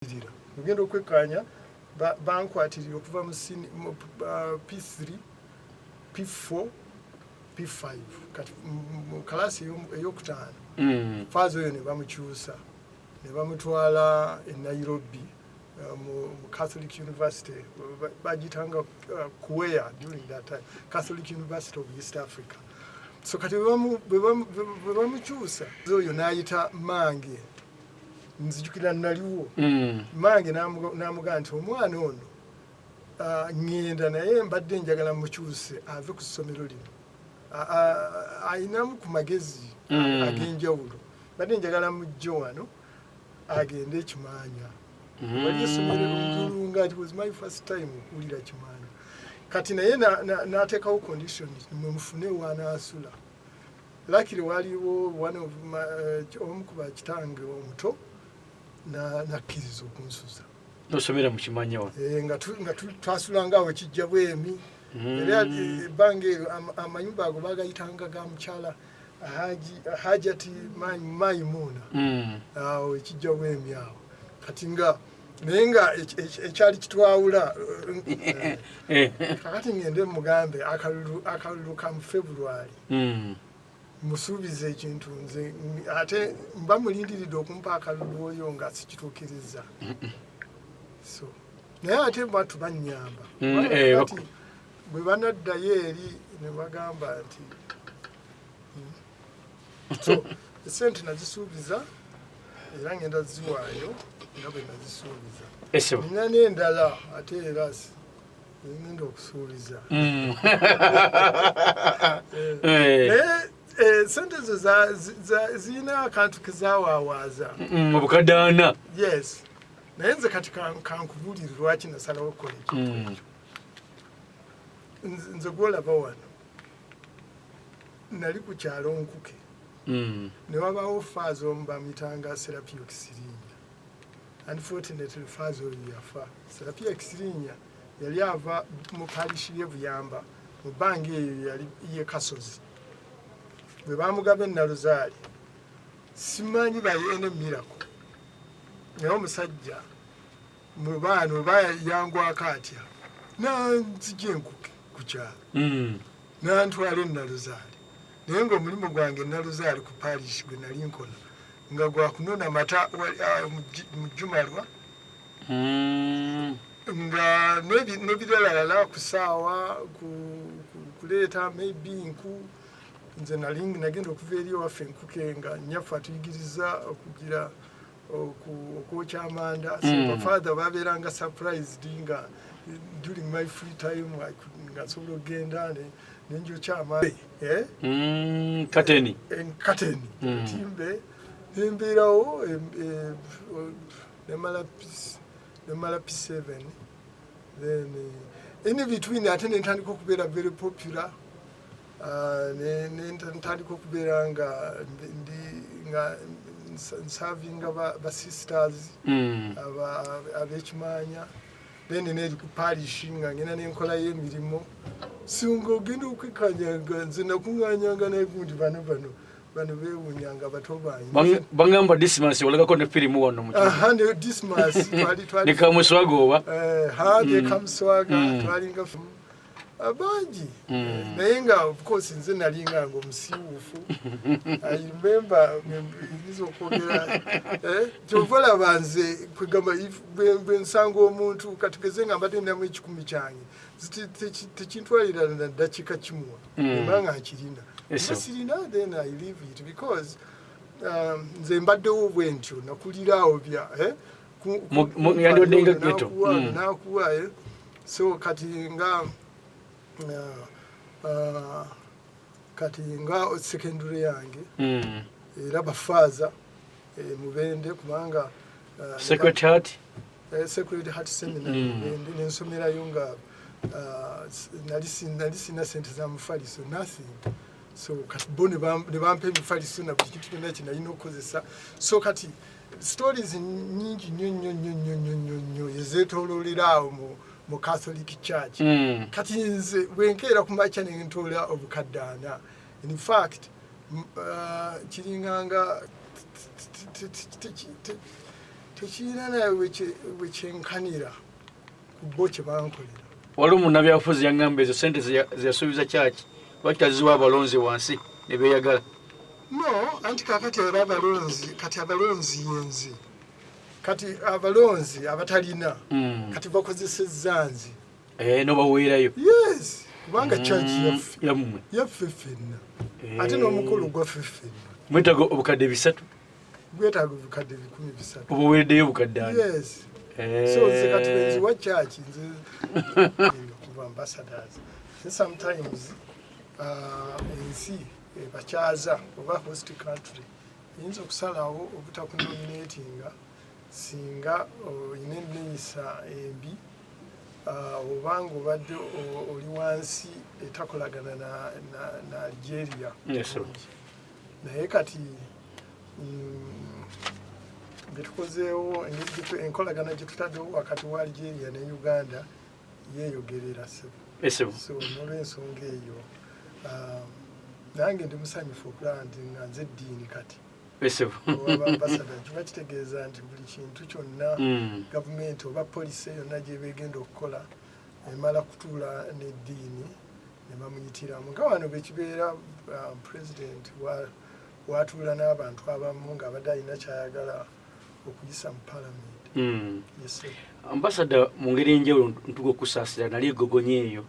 Ogenda okwekkaanya, bankwatirira okuva mu P3, P4, P5. Kati mu kalasi eyokutaano, faaza oyo ne bamukyusa ne bamutwala e Nairobi, mu Catholic University, bagiyitanga CUEA during that time, Catholic University of East Africa. So kati bwe bamukyusa oyo, n'ayita mange, nzijukira naliwo, mange n'amugamba nti, "Omwana ono, ŋŋenda naye, mbadde njagala mukyuse ave ku ssomero lino. Ayinamu ku magezi ag'enjawulo. Mbadde njagala mujje wano agende Ekimanya." Wali essomero Nzulunga. It was my first time okuwulira Kimanya. Kati naye n'ateekawo condition, mwe mufune wanaasula. Luckily waliwo one of omu ku bakitange omuto nakkiriza okunsuza. Nosomera mu Kimanya wano? Eh, nga twasulanga awo Kijja Bwemi. Era ebbanga eryo amayumba ago bagayitanga ga mukyala Hajati Maimuna, awo Ekijja Bwemi awo. Kati nga naye nga ekyali kitwawula, kakati ngende mugambe akalulu ka mu February, musuubiza ekintu, nze ate mba mulindiridde okumpa akalulu oyo nga sikituukiriza. So naye ate bantu bannyamba. Kati bwe banaddayo eri ne bagamba nti, So esente nazisuubiza era ngenda ziwaayo nga bwe nazisuubiza. Esebo. Nina n'endala ate era ngenda okusuubiza. Naye sente ezo zirina akantu kezawaawaaza. Obukadde 40. Yes, naye nze kati kankubuulire lwaki nasalawo okukola ekintu ekyo. Nze gwolaba wano, nali ku kyalo Nkuke, ne wabaawo faaza omu bamuyitanga Serapio Kisirinya. Unfortunately, faaza oyo yafa. Serapio Kisirinya yali ava mu parish ye Buyamba, mu bbanga eyo yali ye Kasozi. Bwe bamugaba enaluzaali, simanyi by any miracle, naye omusajja mu baana oba yangwako atya, nanzija Enkuke ku kyalo, nantwala enaluzaali. Naye ngaomulimu gwange enaluzaali ku parish gwe nali nkola nga gwakunona mata mu Jumalwa, nga n'ebiralalala ku saawa, kuleeta maybe nku. Nze nali nagenda okuva eri ewaffe Enkuke nga nnyaffe atuyigiriza okugira okwokya amanda. So bafather babeeranga surprised nga during my free time nga nsobola okugenda nenjokya amanda, eh? Kateni. Kateni. Timbe nembeerawo, nemala P7. Then in between ate nentandika okubeera very popular. Nentandika okubeera nga ndi nga nsavinga ba sisters ab'Ekimanya. Then neri ku parish nga ngenda nenkolayo emirimu. Singa ogenda okwekanyanga, nze nakuŋŋanyanga negundi, bano beewunyanga bato bange. Bangamba Dismas olagako ne firimu wano mu Aha, ne Dismas twali ne Kamuswaga oba? Eh, ha, ne Kamuswaga. Twalinga bangi. Naye nga of course nze nalinga nga omusiiwuufu. I remember, nyinza okwogera, kyova olaba nze kwegamba bwe nsanga omuntu, katugeze nga mbadde ninamu 100 kyange, tekintwalira na ddakiika kimuwa, mba nga nkirina. Yes, mba sir. sirina, then I leave it because nze mbaddewo bwe ntyo, nakulira awo bya Yandibadde nga ghetto. Nakuwa, nakuwa, eh. So kati nga secondary yange, era bafaaza Mubende, kubanga Sacred Heart. Sacred Heart Seminary, Mubende, nensomerayo nga nali sina sente za mufaliso, nothing. So kati bo ne bampa emifaliso na buli kintu kyonna kye nalina okukozesa. So kati stories nyingi nnyo nnyo nnyo nnyo nnyo nnyo nnyo ezeetooloolera awo mu Catholic Church. Kati nze bwenkeera ku makya ne ntoola obukadde 40, in fact kiringanga Tekirina naye wekyenkanira ku bo kye bankolera. Waliwo munnabyabufuzi yaŋŋamba ezo sente zeyasuubiza kyaki lwaki taziwa abalonzi wansi ne beeyagala. No, anti kakati era abalonzi, kati abalonzi yenze, kati abalonzi abatalina kati bakozesezza nze. Eh, nobaweerayo. Yes, kubanga church yaffe. Yammwe. Yaffe ffenna, ate n'omukolo gwaffe ffenna. Mwetaaga obukadde 300. Gwetaaga obukadde 300,000. Obuwereddeyo obukadde ana. Yes. So nze kati benziwa church nze kuba ambassadors. Sometimes ensi ebakyaza oba host country eyinza okusalawo obutakunominatinga singa oyina enneeyisa embi, obanga obadde oli wansi etakolagana na Algeria. Naye kati byetukozeewo, enkolagana gye tutaddewo wakati wa Algeria ne Uganda yeeyogerera, ssebo. So n'olwensonga eyo, nange ndi musanyufu okulaba nti nga nze eddiini kati ambassador, kiba kitegeeza nti buli kintu kyonna gavumenti oba policy yonna gyeba egenda okukola emala kutuula n'eddiini ne bamuyitiramu, nga wano bekibeera president watuula n'abantu abamu ng'abadde alina kyayagala okuyisa mu palamenti. Yes. Ambassador, mu ngeri enjawulo ntuga okusaasira. Nali egogonye eyo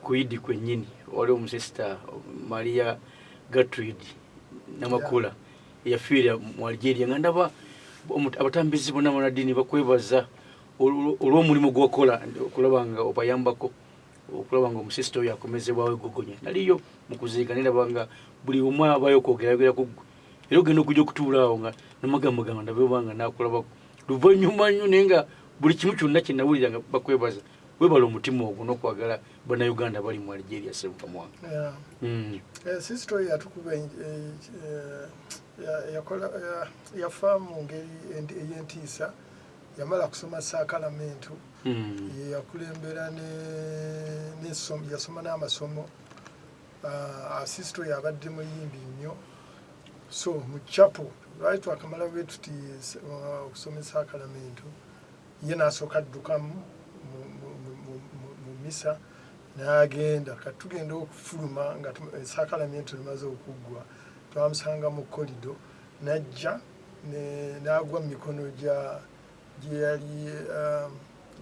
ku Idi kwennyini, waliwo omusisita Maria Gertrude Namakula eyafiira mu Algeria, nga ndaba abatambizi bonna banaddiini bakwebaza olw'omulimu gwokola okulaba nga obayambako okulaba nga omusisita oyo akomezebwawo egogonya. Naliyo mu kuziika, nendaba nga buli omu abayo okwogera ayogera ku ggwe, era ogenda okujja okutuula awo nga namagambagamba ndabe oba nga nakulabako luvannyuma nnyo, naye nga buli kimu kyonna kye nawulira nga bakwebaza. Webala omutima ogwo n'okwagala Bannayuganda bali mu Algeria, Ssebukamwanga. Sisita oyo yatukuba, yafa mu ngeri ey'entiisa. Yamala kusoma saakalamentu, ye yakulembera yasoma n'amasomo. Sisita oyo abadde muyimbi nnyo. So mu chapel lwali twakamala bwe tuti okusoma esaakalamentu, ye n'asooka addukamu mu misa n'agenda. Kati tugenda okufuluma nga esaakalamentu limaze okuggwa, twamusanga mu kolido, najja n'agwa mu mikono gya gyeyali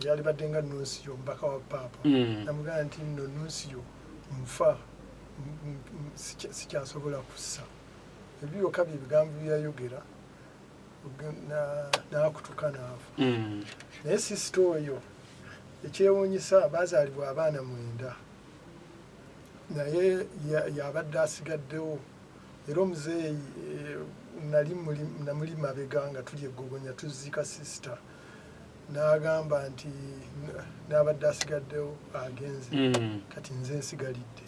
yali badde nga nuncio, omubaka wa paapa. Namugamba nti nno nuncio, nfa, sikyasobola kussa. Ebyo byokka bye bigambo byeyayogera, n'akutuka n'afa. Naye sisita oyo ekyewuunyisa, baazaalibwa abaana 9, naye yabadde asigaddewo. Era omuzeeyi nali namuli mabega nga tuli eggogonya tuziika sisita, n'agamba nti n'abadde asigaddewo agenze, kati nze nsigalidde.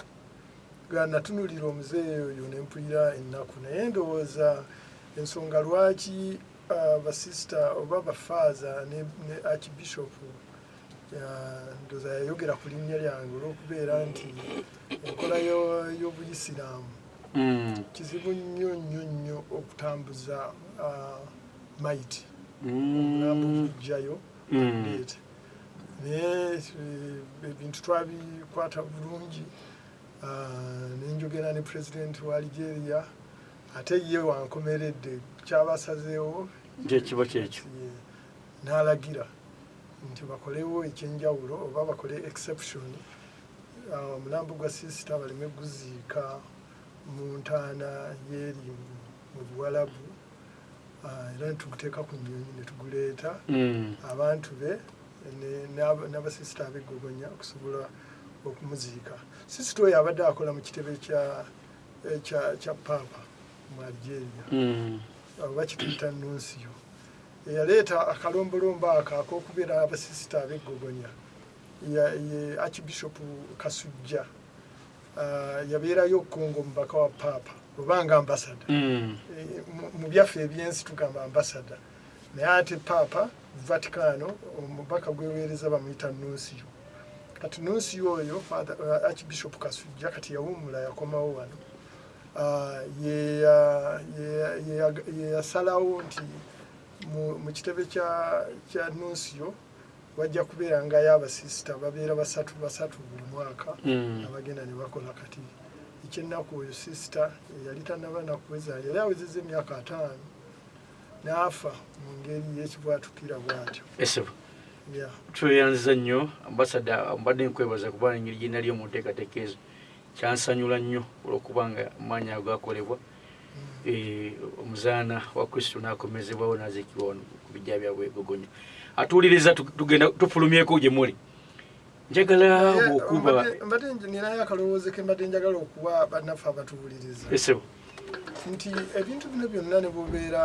Ga natunulira omuzeeyi oyo ne mpulira ennaku, naye ndowooza ensonga lwaki basisita oba bafaaza ne archbishop ndowooza yayogera ku linnya lyange olw'okubeera nti enkola y'obuyisiraamu kizibu nnyo nnyo nnyo okutambuza mayiti, omulambo gujjayo leeta. Naye ebintu twabikwata bulungi, nenjogera ne president wa Algeria, ate ye wankomeredde kyabasazeewo. Kyekiba kyekyo. N'alagira nti bakolewo ekyenjawulo oba bakole exception, omulambo gwa sisita baleme guziika mu ntaana yeeri mu Buwalabu, era netuguteeka ku nnyonyi ne tuguleeta abantu be n'abasisita ab'eggogonya okusobola okumuziika. Sisita oyo abadde akola mu kitebe kya paapa mu Algeria, oba kituyita nuncio. Eyaleeta akalombolombo ako ak'okubeera abasisita ab'eggogonya ye Archbishop Kasujja. Yabeerayo Congo, mubaka wa paapa oba nga ambassador. Mu byaffe ebyensi tugamba ambassador, naye ate paapa Vaticano omubaka gweweereza bamuyita nuncio. Kati nuncio oyo Father, Archbishop Kasujja kati yawummula, yakomawo wano. Ye yasalawo nti Mu kitebe kya nuncio wajja kubeerangayo abasisita babeera basatu basatu buli mwaka abagenda ne bakola. Kati ekyennaku, oyo sisita yali tannaba nakuweza, yali awezezza emyaka 50 n'afa mu ngeri y'ekibwatukira bw'atyo. Esebo. Yeah. Tweyanziza nnyo, ambassador. Mbadde nkwebaza kuba engeri gye nali mu nteekateeka ezo kyansanyula nnyo olwokubanga amaanyi ago gakolebwa. Omuzaana wa Kristo n'akomezebwawo n'aziikibwa wano ku bijja byabwe Gogonya. Atuwuliriza, tugenda tufulumyeko gye muli, njagala Naye, bw'okuba mbadde ninayo akalowoozo ke mbadde njagala okuwa bannaffe abatuwuliriza Esebo. nti ebintu bino byonna ne bwobeera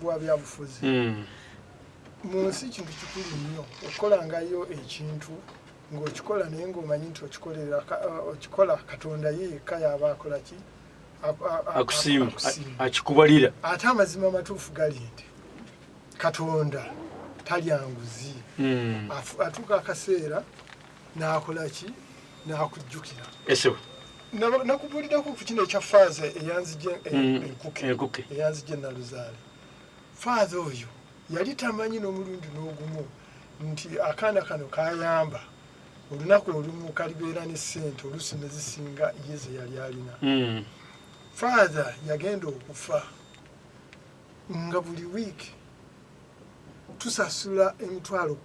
wa byabufuzi mu nsi, kintu kikulu nnyo okukolangayo ekintu ng'okikola naye ng'omanyi nti okikola Katonda ye yekka yaba akola ki? Akusiima. Akusiima. Akikubalira. Ate amazima amatuufu gali nti Katonda talya nguzi. Atuuka akaseera n'akola ki? N'akujjukira. Esebo. Nakubuuliddeko ku kino ekya faaza eyanzije enkuke. Enkuke. Eyanzije Naluzaale. Faaza oyo yali tamanyi n'omulundi n'ogumu nti akaana kano kayamba olunaku olumu kalibeera ne ssente oluusi ne zisinga ye ze yali alina. Faaza yagenda okufa nga buli wiiki tusasula 17,000,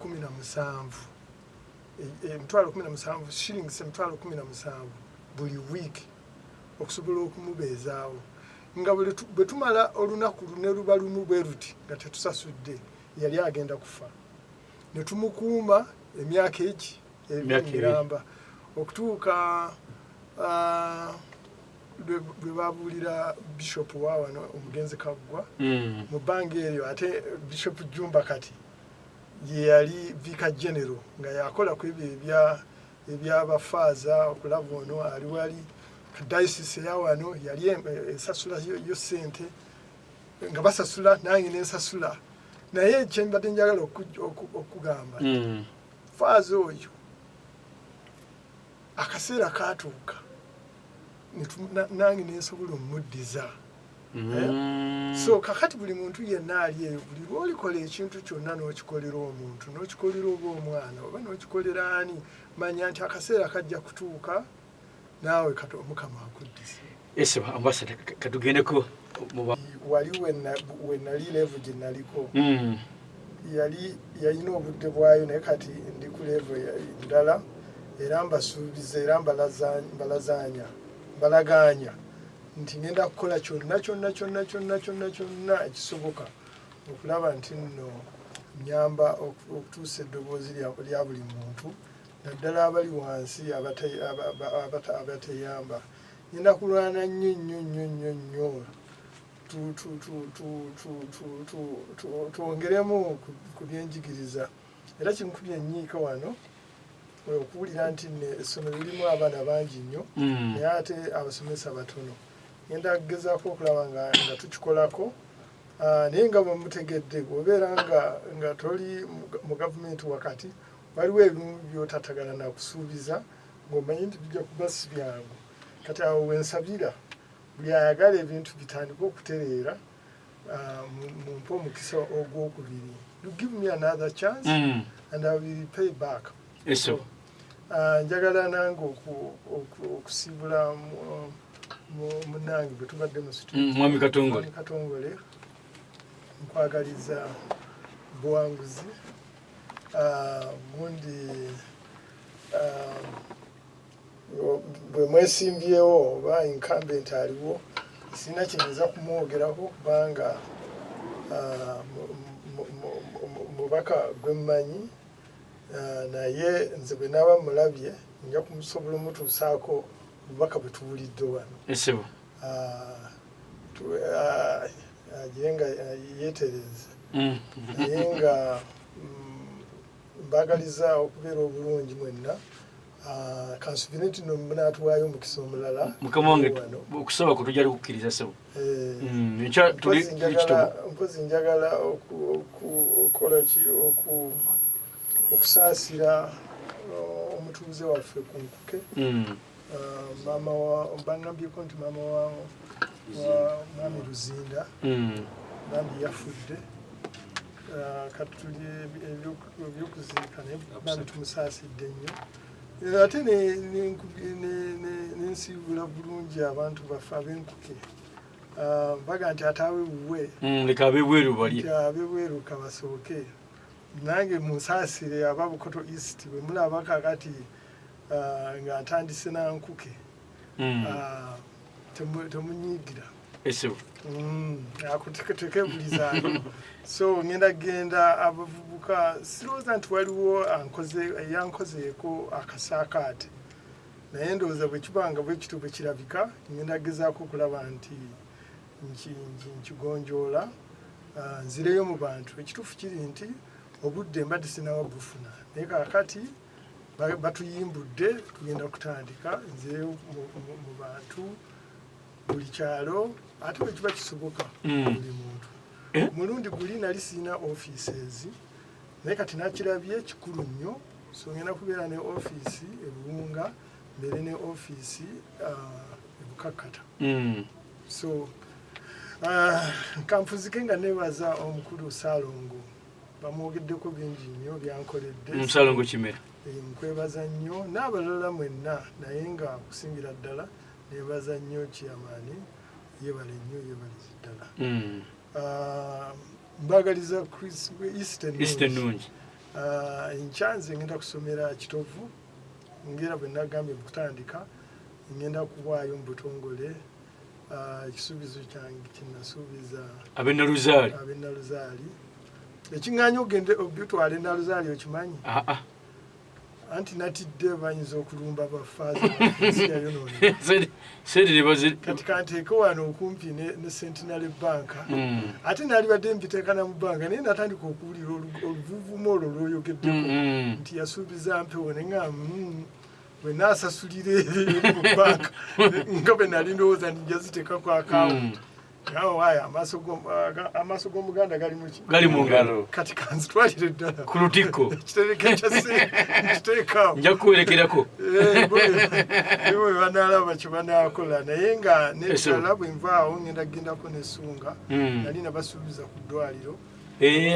17,000 shillings, 17,000 buli wiiki okusobola okumubeezaawo, nga buli bwe tumala olunaku ne luba lumu bwe luti nga tetusasudde, yali agenda kufa. Ne tumukuuma emyaka egi ebiri Emyaka 2. miramba okutuuka lwe babuulira bishop wa wano, omugenzi Kaggwa. Mu bbanga eryo ate Bishop Jumba kati ye yali vicar general, nga yakola ku ebyo ebyabafaaza okulaba ono ali wali diocese eya wano yali esasula yo sente, nga basasula nange nensasula. Naye kyembadde njagala okugamba, faaza oyo akaseera katuuka nange nensobola omuddiza. So kakati buli muntu yenna ali eyo, buli lwolikola ekintu kyonna n'okikolera omuntu, n'okikolera oba omwana oba n'okikolera ani, manya nti akaseera kajja kutuuka naawe kati Omukama akuddiza. Esebo ambassador, katugendeko Wali we nali level gye naliko yali yalina obudde bwayo, naye kati ndi ku level ndala, era mbasuubiza era mbalazaanya mbalagaanya nti ngenda kukola kyonna kyonna kyonna kyonna kyonna kyonna ekisoboka okulaba nti nno nyamba okutuusa eddoboozi lya buli muntu, naddala abali wansi abateyamba. Ngenda kulwana nnyo nnyo nnyo nnyo nnyo twongeremu ku byenjigiriza. Era kinkubye ennyiika wano okuwulira nti nno essomero lirimu abaana bangi nnyo naye ate abasomesa batono. Ngenda kugezaako okulaba nga tukikolako. Naye nga bwe mutegedde, bw'obeera nga toli mu gavumenti wakati, waliwo ebimu byotatagana nakusuubiza ng'omanyi nti bijja kuba si byangu. Kati awo wensabira buli ayagala ebintu bitandike okutereera, mumpe omukisa ogwokubiri. You give me another chance and I will pay back. Eso. Njagala nange okusiibula munange bwe tubadde mu studio. Mwami Katongole. Mwami Katongole, nkwagaliza buwanguzi. Gundi bwe mwesimbyewo oba incumbent aliwo, sirina kyenyinza kumwogerako kubanga mubaka gwe mmanyi, naye nze bwe naaba mulabye nja kumusobola omutuusaako obubaka bwe tuwulidde wano. Esebo. Agire nga yeetereze. Naye nga mbagaliza okubeera obulungi mwenna. Kansubire nti no munaatuwaayo omukisa omulala. Mukama wange. Wano. Okusaba kwe tujja kukkiriza, sebo. Enkya tuli Mpozi tuli njagala mpozi njagala okukola ki, okusaasira omutuuze waffe ku Nkuke. Maama wa, bangambyeko nti maama wa mwami Luzinda. Bambi yafudde. Kati tuli ebyokuziika, naye bambi tumusaasidde nnyo. Ate nensiibula bulungi abantu baffe ab'enkuke. Baga nti ataawe wuwe. Leka ab'ebweru balye. Nti ab'ebweru kabasooke. Nange munsaasire aba Bukoto East, bwe mulaba kakati nga ntandise na nkuke, temunyiigira. Esebo. Ako tekebulizaayo. So ngenda genda abavubuka, sirowooza nti waliwo eyankozeeko akasaakaate, naye ndowooza bwe kiba nga bwe kityo bwe kirabika, ngenda gezaako okulaba nti nkigonjoola. Nzireyo mu bantu. Ekituufu kiri nti obudde mbadde sinawa bufuna, naye kaakati batuyimbudde, tugenda kutandika. Nzireyo mu bantu buli kyalo, ate bwe kiba kisoboka buli muntu. Mulundi guli nali sirina offices, naye kati nakirabye kikulu nnyo. So ngenda kubeera ne ofiisi ebuwunga, mbeere ne ofiisi ebukakkata. So kanfuzike nga nebaza omukulu Saalongo, bamwogeddeko bingi nnyo byankoledde. Musalongo Kimera. Nkwebaza nnyo n'abalala mwenna, naye nga okusingira ddala nebaza nnyo chairman, yebale nnyo, yebalize ddala. Mbagaliza Easter Easter ennungi. Ennungi. Enkya nze ngenda kusomera Kitovu, ngera bwe nagambye mu kutandika, ngenda kuwaayo mu butongole ekisuubizo kyange kyenasuubiza ab'enaluzaali. Ab'enaluzaali. Ekiŋŋaanya ogende obitwala enaluzaali okimanyi? Aa. Anti natidde bayinza okulumba bafaaza, ensi yayonoona. Sente nebazi. Kati kanteeke wano okumpi ne Centenary Bank. Ate nalibadde mbiteeka na mu banka, naye natandika okuwulira oluvuvumo olwo lwoyogeddeko nti yasuubiza mpewo, neŋa bwe naasasulira eri mu banka nga bwe nali ndowooza nti nja ziteeka ku akawunti. Awo amaaso g'omuganda gali muki? Gali mu ngalo. Kati kanzitwalire ddala ku lutikko. Ekitereke kya sente nkiteekaawo. Nja kuwerekerako. Bo bwe banaalaba kye banaakola, naye nga n'ekirala bwe nvaawo ngenda kugendako nesunga. Nali nabasuubiza ku ddwaliro.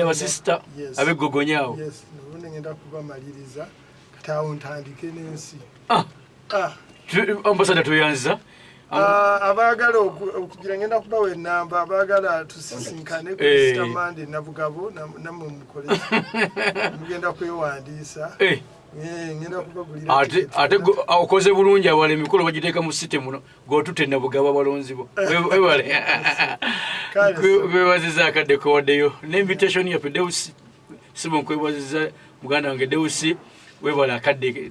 Abasisita Yes. ab'eggogonyawo. Yes, nabo ngenda kubamaliriza, kati awo ntandike n'ensi. Ah, Ah, ambasada, toyanza. Abaagala okugira ngenda kubawa enamba, abaagala tusisinkane ku Easter Monday Nabugabo, nammwe mukole, mugenda kwewandiisa. Ngenda kubagulira Ate ticket. Ate okoze bulungi, awala emikolo bagiteeka mu site muno, gweotutte Nabugabo abalonzi bo. Webale. Kale, so. Kwebaziza akadde kowaddeyo ne invitation yaffe. Deusi sibo, nkwebaziza muganda wange Deusi, webale akadde.